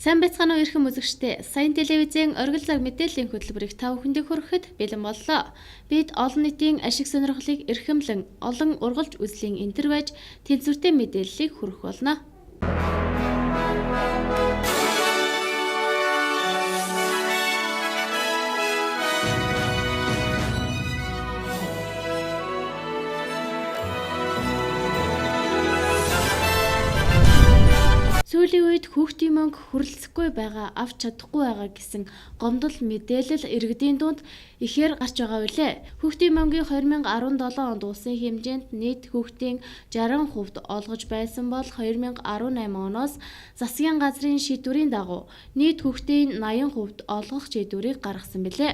Сайн байцгаана уу эрхэм үзэгчдээ. Саяын телевизийн оргил цаг мэдээллийн хөтөлбөрийг та бүхэндээ хүрэхэд бэлэн боллоо. Бид олон нийтийн ашиг сонирхлыг эрхэмлэн олон ургалж үзлийн энтер байж тэнцвэртэй мэдээллийг хүргэх болно. Сүүлийн үед хүүхдийн мөнгө хүрэлцэхгүй байгаа, авч чадахгүй байгаа гэсэн гомдол мэдээлэл иргэдийн дунд ихээр гарч байгаа билээ. Хүүхдийн мөнгийг 2017 онд улсын хэмжээнд нийт хүүхдийн 60% олгож байсан бол 2018 оноос засгийн газрын шийдвэрийн дагуу нийт хүүхдийн 80% олгох шийдвэрийг гаргасан билээ.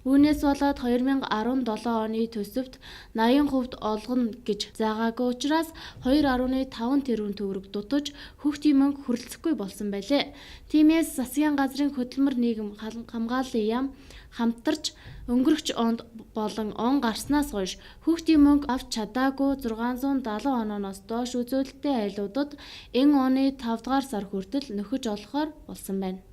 Үүнээс болоод 2017 оны төсөвт 80% олгоно гэж заагаагүй учраас 2.5 тэрбум төгрөг дутаж хүүхдийн мөнгө хүрэлцэхгүй болсон байлээ. Тиймээс засгийн газрын хөдөлмөр нийгэм хамгааллын яам хамтарч өнгөрөх онд болон он гарснаас хойш хүүхдийн мөнгө авч чадаагүй 670 онооноос доош үзүүлэлттэй айлуудад энэ оны 5 дугаар сар хүртэл нөхөж олохоор болсон байна.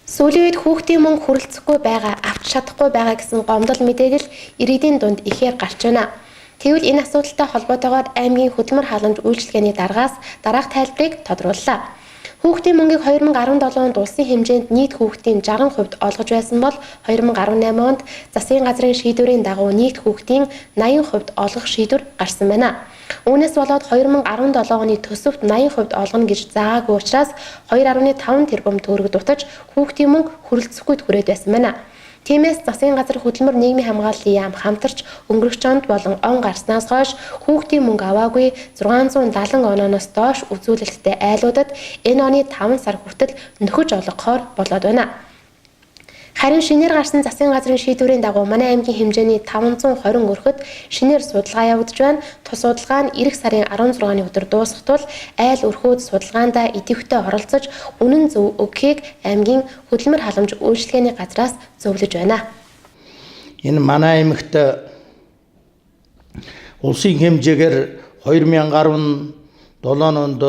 Сүүлийн үед хүүхдийн мөнгө хүрэлцэхгүй байгаа, авч чадахгүй байгаа гэсэн гомдол мэдээлэл иргэдийн дунд ихээр гарч байна. Тэгвэл энэ асуудалтай холбоотойгоор аймгийн хөдөлмөр халамж үйлчилгээний даргаас дараах тайлбарыг тодрууллаа. Хүүхдийн мөнгийг 2017 онд улсын хэмжээнд нийт хүүхдийн 60% олгож байсан бол 2018 онд засгийн газрын шийдвэрийн дагуу нийт хүүхдийн 80% олгох шийдвэр гарсан байна. Үүнээс болоод 2017 оны төсөвт 80% олгоно гэж заагаагүй учраас 2.5 тэрбум төгрөг дутаж хүүхдийн мөнгө хүрэлцэхгүй хүрээд байсан байна. Тиймээс засгийн газар хөдөлмөр нийгмийн хамгааллын яам хамтарч өнгөрөх онд болон он гарснаас хойш хүүхдийн мөнгө аваагүй 670 онооноос доош үзүүлэлттэй айлуудад энэ оны 5 сар хүртэл нөхөж олгохоор болоод байна. Харин шинээр гарсан засгийн газрын шийдвэрийн дагуу манай аймгийн хэмжээний 520 өрхөд шинээр судалгаа явагдаж байна. Тус судалгаа нь ирэх сарын 16-ны өдөр дуусах тул айл өрхүүд судалгаандаа идэвхтэй оролцож үнэн зөв өгөхийг аймгийн хөдөлмөр халамж үйлчилгээний газраас зөвлөж байна. Энэ манай аймагт улсын хэмжээгээр 2017 онд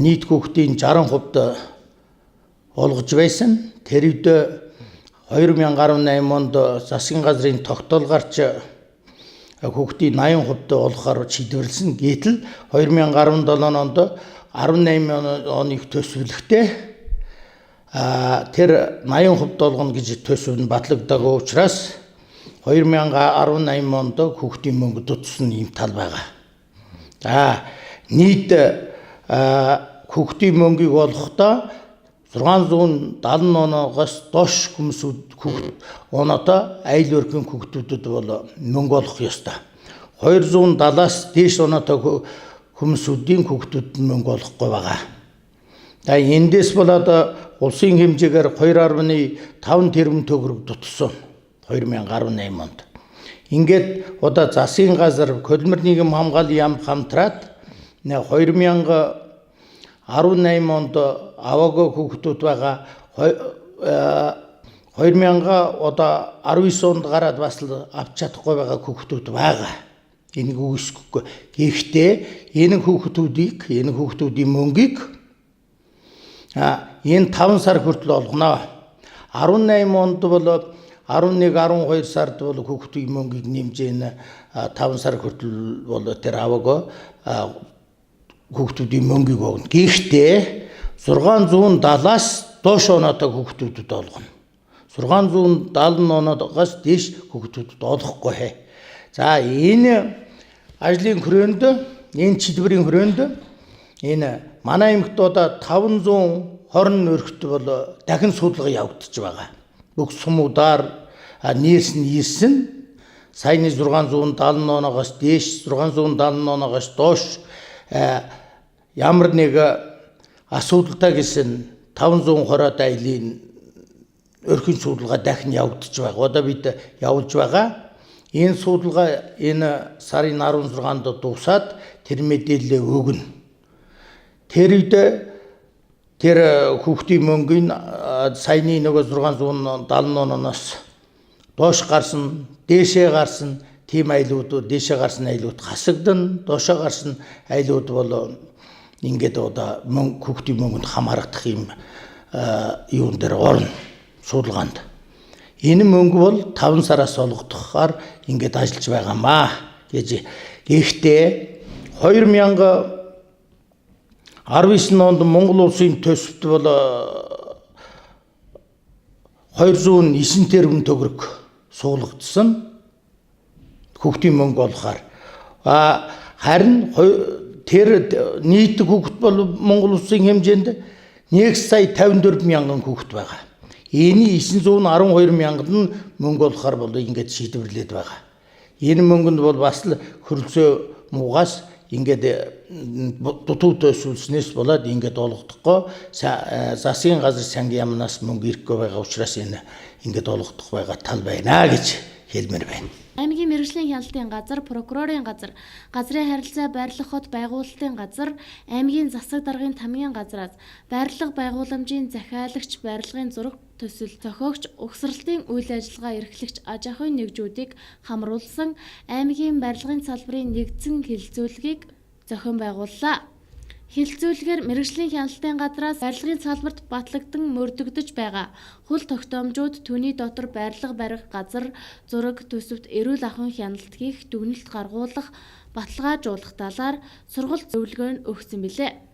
нийт хүүхдийн 60% олгож байсан. Тэр үед 2018 онд засгийн газрын тогтоол гарч хүүхдийн 80% олгохоор шийдвэрлсэн. Гэтэл 2017 онд 18 оны төсвөлөгтэй тэр 80% олгоно гэж төсөв нь батлагдаагүй учраас 2018 онд хүүхдийн мөнгө дутсан ийм тал байгаа. За нийт хүүхдийн мөнгийг олгохдоо 670 оноогоос доош хүмүүсүүд хүүхд оноотой айл өрхийн хүүхдүүдэд бол мөнгө олох ёстой. 270-аас дээш оноотой хүмүүсүүдийн хүүхдүүдэд мөнгө олохгүй байгаа. За эндээс болоод улсын хэмжээгээр 2.5 тэрбум төгрөг дутсан 2018 онд. Ингээд одоо засгийн газар хөдөлмөр нийгэм хамгааллын яам хамтраад 2018 онд аваагүй хүүхдүүд байгаа. 2000 одоо 19 онд гараад бас л авч чадахгүй байгаа хүүхдүүд байгаа. Энийг үгүйсгэхгүй. Гэхдээ энэ хүүхдүүдийг, энэ хүүхдүүдийн мөнгийг энэ 5 сар хүртэл олгоно. 18 онд бол 11 12 сард бол хүүхдийн мөнгийг нэмж энэ 5 сар хүртэл бол тэр аваагүй хүүхдүүдийн мөнгийг өгнө. Гэхдээ 670-аас доош оноотой хүүхдүүдэд олгоно. 670 оноогоос дээш хүүхдүүдэд олохгүй. За энэ ажлын хүрээнд, энэ чидвэрийн хүрээнд энэ манай аймагт одоо 520 өрхт бол дахин судалгаа явагдаж байгаа. Бүх сумуудаар нэрс нь ирсэн. Саяны 670 оноогоос дээш, 670 оноогоос доош ямар нэг асуудалтай гэсэн 520-од айлын өрхийн судалгаа дахин явагдаж байгаа. Одоо бид явуулж байгаа. Энэ судалгаа энэ сарын 16-нд дуусаад тэр мэдээлэлээ өгнө. Тэр үед тэр хүүхдийн мөнгийг саяны нөгөө 670 оноос доош гарсан, дээшээ гарсан тийм айлууд, дээшээ гарсан айлууд хасагдана, доошоо гарсан айлууд бол Ингээд одоо мөнгө хүүхдийн мөнгөнд хамаарагдах юм юун дээр орно судалгаанд. Энэ мөнгө бол 5 сараас олгодохоор ингээд ажиллаж байгаамаа гэж. Гэхдээ 2019 онд Монгол улсын төсөвт бол 209 тэрбум төгрөг суулгагдсан хүүхдийн мөнгө олохоор. Харин тэр нийт хүүхэд бол Монгол улсын хэмжээнд 1 сая 54 мянган хүүхэд байгаа. Энийн 912 мянган нь мөнгө олохоор бол ингээд шийдвэрлээд байгаа. Энэ мөнгөнд бол бас л хөрөлцөө муугаас ингээд дутуу төсвөлснээс болоод ингээд олгодохгүй засгийн газар сангийн яамнаас мөнгө ирэхгүй байгаа учраас энэ ингээд олгодох байгаа тал байна гэж хэлмээр байна. Аймгийн мэргэжлийн хяналтын газар, прокурорын газар, газрын харилцаа байрлах хот байгуулалтын газар, аймгийн засаг даргын тамгийн газраас байрлал байгууламжийн захиалагч, барилгын зураг төсөл зохиогч, угсралтын үйл ажиллагаа эрхлэгч аж ахуйн нэгжүүдийг хамруулсан аймгийн барилгын салбарын нэгдсэн хэлэлцүүлгийг зохион байгууллаа. Хэлэлцүүлгээр мэргэжлийн хяналтын газраас барилгын салбарт батлагдан мөрдөгдөж байгаа хөл тогтоомжууд, түүний дотор барилга барих газар, зураг төсөвт эрүүл ахуйн хяналт хийх, дүгнэлт гаргуулах, баталгаажуулах талаар сургалт зөвлөгөө нь өгсөн билээ.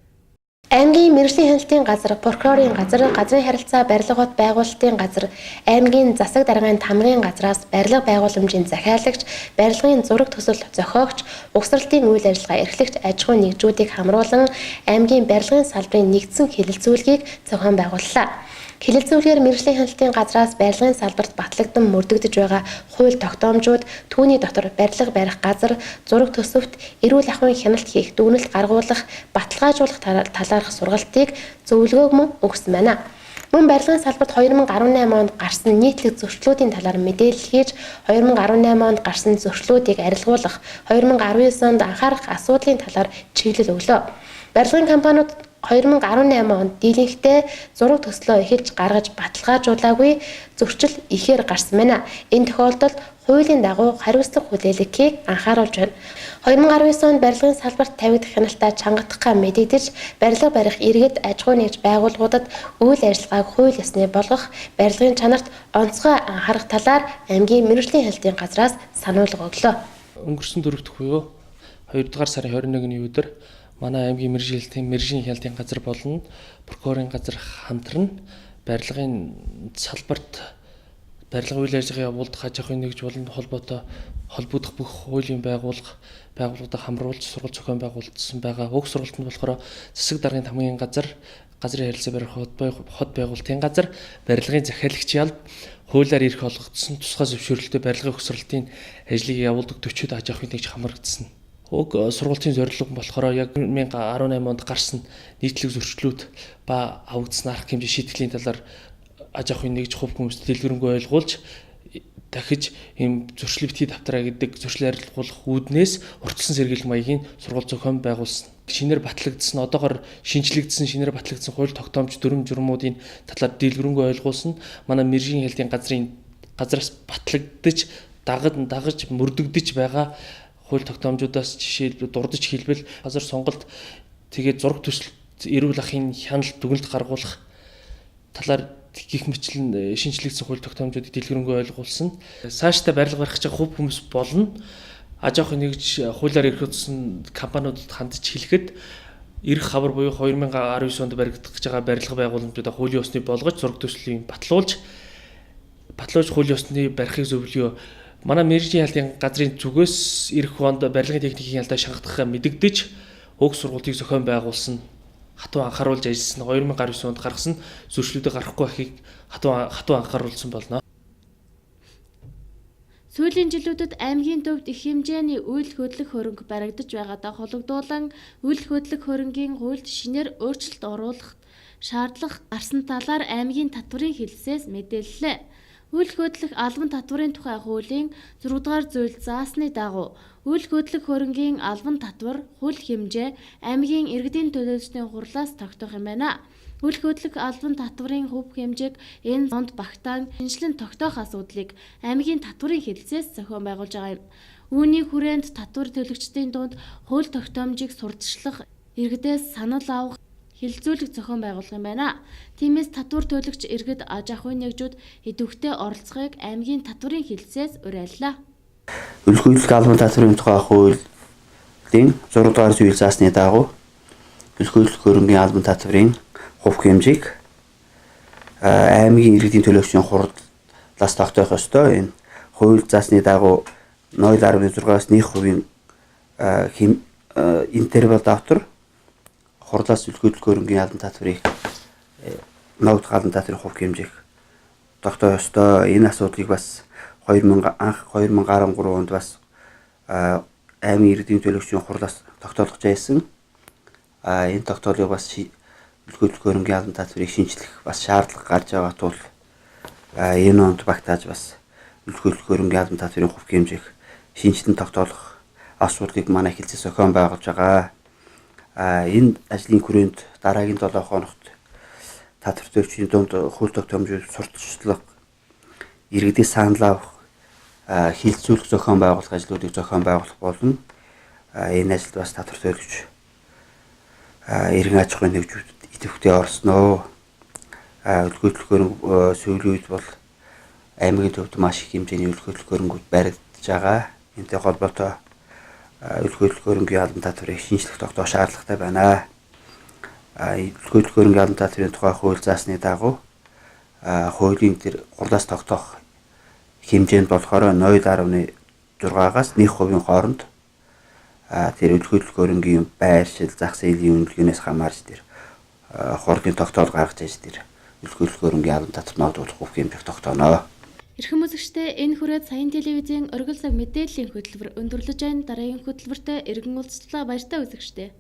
Аймгийн мэргэжлийн хяналтын газар, прокурорын газар, газрын харилцаа барилга хот байгуулалтын газар, аймгийн засаг даргын тамгын газраас барилга байгууламжийн захиалагч, барилгын зураг төсөл зохиогч, угсралтын үйл ажиллагаа эрхлэгч аж ахуйн нэгжүүдийг хамруулан аймгийн барилгын салбарын нэгдсэн хэлэлцүүлгийг зохион байгууллаа. Хэлэлцүүлгээр мэргэжлийн хяналтын газраас барилгын салбарт батлагдан мөрдөгдөж байгаа хууль тогтоомжууд, түүний дотор барилга барих газар, зураг төсөвт эрүүл ахуйн хяналт хийх, дүгнэлт гаргуулах, баталгаажуулах талаарх сургалтыг зөвлөгөөг мөн өгсөн байна. Мөн барилгын салбарт 2018 онд гарсан нийтлэг зөрчлүүдийн талаар мэдээлэл хийж, 2018 онд гарсан зөрчлүүдийг арилгуулах, 2019 онд анхаарах асуудлын талаар чиглэл өглөө. Барилгын компаниуд 2018 онд дийлэнхдээ зураг төслөө эхэлж гаргаж баталгаажуулаагүй зөрчил ихээр гарсан байна. Энэ тохиолдолд хуулийн дагуу хариуцлага хүлээлгэхийг анхааруулж байна. 2019 онд барилгын салбарт тавигдах хяналтаа чангатгахаа мэдэгдэж, барилга барих иргэд аж ахуй нэгж байгууллагуудад үйл ажиллагааг хууль ёсны болгох, барилгын чанарт онцгой анхаарах талаар аймгийн мэргэжлийн хяналтын газраас сануулга өглөө. Өнгөрсөн 4 дахь буюу 2 дугаар сарын 21-ний өдөр манай аймгийн мэргэжлийн хяналтын газар болон прокурорын газар хамтран барилгын салбарт барилгын үйл ажиллагаа явуулах аж ахуйн нэгж болон холбоотой холбогдох бүх хуулийн байгууллагуудаа хамруулж сургалт зохион байгуулсан байгаа. Уг сургалтанд болохоор засаг даргын тамгын газар, газрын харилцаа барих хот байгуулалтын газар, барилгын захиалагчийн алба, хуулиар эрх олгогдсон тусгай зөвшөөрлөлтөй барилгын хөгсрөлтийн ажлыг явуулдаг 40 аж ахуйн нэгж хамрагдсан. Уг сургалтын зорилго нь болохоор яг 2018 онд гарсан нийтлэг зөрчлүүд ба авагдсан арга хэмжээ шийтгэлийн талаар аж ахуйн нэгж хувь хүмүүст дэлгэрэнгүй ойлгуулж дахиж ийм зөрчил битгий давтараа гэдэг зөрчил арилгуулах үүднээс урьдчилан сэргийлэх маягийн сургалт зохион байгуулсан. Шинээр батлагдсан, одоогор шинжлэгдсэн, шинээр батлагдсан хууль тогтоомж дүрэм журмуудын талаар дэлгэрэнгүй ойлгуулсан. Манай мэргэжлийн хяналтын газраас батлагдаж, дагаж мөрдөгдөж байгаа хууль тогтоомжуудаас жишээлбэл дурдж хэлбэл газар сонголт, тэгээд зураг төсөл, эрүүл ахын хяналт, дүгнэлт гаргуулах талаар гих мэтлэн шинжлэгдсэн хууль тогтоомжуудыг дэлгэрэнгүй ойлгуулсан. Цаашдаа барилга барих гэж хувь хүмүүс болно аж ахуйн нэгж хуулиар эрх өгсөн компаниудад хандж хэлэхэд эрх хавар буюу 2019 онд баригдах гэж байгаа барилга байгууламжуудаа хуулийн ёсны болгож зураг төслийн батлуулж хуулийн ёсны барихыг зөвлөё. Манай мэргэжлийн хяналтын газрын зүгээс ирэх онд барилгын техникийн хяналтаа шангадахаа мэдэгдэж уг сургалтыг зохион байгуулсан. Хатуу анхааруулж ажилласан. 2019 онд гаргасан зөрчлүүдийг гарахгүй байхыг хатуу анхааруулсан болно. Сүүлийн жилүүдэд аймгийн төвд их хэмжээний үйл хөдлөх хөрөнгө баригдаж байгаадаа холбогдуулан үйл хөдлөх хөрөнгийн хуульд шинээр өөрчлөлт оруулах шаардлага гарсан талаар аймгийн татварын хэлсээс мэдээллээ. Үйл хөдлөх албан татварын тухай хуулийн 6 дугаар зүйл заасны дагуу үйл хөдлөх хөрөнгийн албан татвар хууль хэмжээ аймгийн иргэдийн төлөөлөгчдийн хурлаас тогтоох юм байна. Үйл хөдлөх албан татварын хөв хэмжээг энэ онд багтаан шинэчлэн тогтоох асуудлыг аймгийн татварын хэлцээс зохион байгуулж байгаа юм. Үүний хүрээнд татвар төлөгчдийн дунд хууль тогтоомжийг сурталчлах, Иргэдээс санал авах, хэлэлцүүлэх зохион байгуулах юм байна. Тиймээс татвар төлөгч иргэд, аж ахуйн нэгжүүд идэвхтэй оролцохыг аймгийн татварын хэлтсээс уриаллаа. Өлөх хөдөлгөх албан татварын тухай хуулийн 6 дугаар зүйл заасны дагуу өлөх хөдөлгөх хөрөнгийн албан татварын хувь хэмжээг аймгийн иргэдийн төлөөгчийн хурлаас тогтоох ёстой. Энэ хууль заасны дагуу 0.6-аас 1% интервал дотор хурлаас өлөх хөдөлгөх хөрөнгийн албан татварыг ногдох албан татварын хувь хэмжээг тогтоох ёстой. Энэ асуудлыг бас 2013 онд бас аймгийн иргэдийн төлөөгчийн хурлаас тогтоолгож байсан. Энэ тогтоолыг бас өлөх хөдөлгөх хөрөнгийн албан татварыг шинжлэх бас шаардлага гарч байгаа тул энэ онд багтааж бас өлөх хөдөлгөх хөрөнгийн албан татварын хувь хэмжээг шинжлэн тогтоолох асуудлыг манай хэлцээс зохион байгуулж байгаа. Энэ ажлын хүрээнд дараагийн 7 хоногт татвар төлөгчийн дунд хууль тогтоомжийг сурталчлах, иргэдээс санал авах, хилцүүлэх зохион байгуулах ажлуудыг зохион байгуулах болно. Энэ ажилд бас татвар төлөгч иргэн аж ахуйн нэгжүүд идэвхтэй орсноо. Өлөх хөдөлгөх хөрөнгө сүүлийн үед бол аймгийн төвд маш их хэмжээний өлөх хөдөлгөх хөрөнгүүд баригдаж байгаа. Энэтэй холбоотой өлөх хөдөлгөх хөрөнгийн албан татварыг шинжлэх тогтоох шаардлагатай байна. Өлөх хөдөлгөх хөрөнгийн албан татварын тухай хууль заасны дагуу хуулийн тэр хурлаас тогтоох хэмжээнд болохоор 0.6-аас 1% хооронд тэр өлөх хөдөлгөх хөрөнгийн байршил, зах зээлийн үнэлгээнээс хамаарч тэр хурлын тогтоол гаргаж иж тэр өлөх хөдөлгөх хөрөнгийн албан татвар ногдуулах хувь хэмжээг тогтооно. Эрхэм үзэгчдээ, энэ хүрээд саяын телевизийн оргил цаг мэдээллийн хөтөлбөр өндөрлөж байна. Дараагийн хөтөлбөртөө эргэн уулзлаа. Баяртай үзэгчдээ.